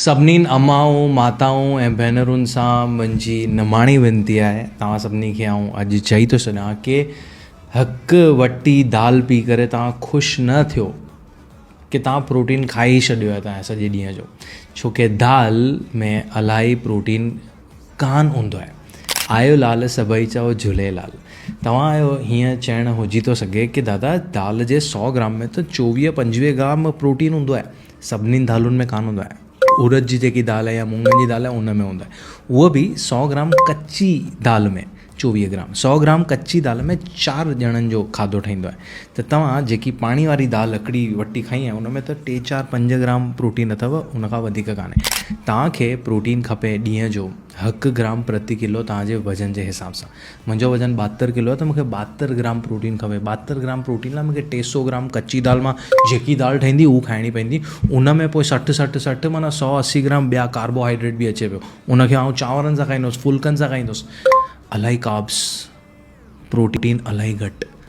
سڀنين امائون، ماتائون ۽ ڀينرن سان منهنجي نماڻي وينتي آهي، توهان سڀني کي آئون اڄ چئي ٿو ڇڏيان ڪي هڪ وٽي دال پي ڪري توهان خوش نه ٿيو ڪي توهان پروٽين کائي ڇڏيو آهي توهان سڄي ڏينهن جو، ڇو ڪي دال ۾ الاهي پروٽين ڪانه هوندو آهي. آيو لال سڀئي چئو جهوليلال. توهان جو هيئن چئڻ هجي ٿو سگهي ڪي دادا دال جي سئو گرام ۾ ته چوويهه پنجويهه گرام پروٽين هوندو آهي. سڀني دالن ۾ ڪانه هوندو آهي. اڙد جي جيڪي دال آهي يا مونگن جي دال آهي ان ۾ هوندو آهي. اهو به سئو گرام ڪچي دال ۾ 24 گرام. سئو گرام ڪچي دال ۾ چار ڄڻن جو کاڌو ٺهيندو آهي. ته توهان جيڪي پاڻي واري دال هڪڙي وٽي کائي آهي ان ۾ ته ٽي چار پنج گرام پروٽين اٿو ان کان وڌيڪ ڪانهي. توهان کي پروٽين کپي ڏينهن جو هڪ گرام پرتي ڪلو توهان جي وزن جي حساب سان. منهنجو وزن 72 ڪلو آهي ته مون کي 72 گرام پروٽين کپي. 72 گرام پروٽين لاء مون کي 300 گرام ڪچي دال مان جيڪي دال ٺهندي هو کائڻي پوندي. ان ۾ پوء 60 60 60 معنيٰ 180 گرام ٻيا ڪاربوهائيڊريٽ به اچي پيو. ان کي آئون چانورن سان کائيندس، ڦلڪن سان کائيندس. الاهي ڪاربس، پروٽين الاهي گهٽ.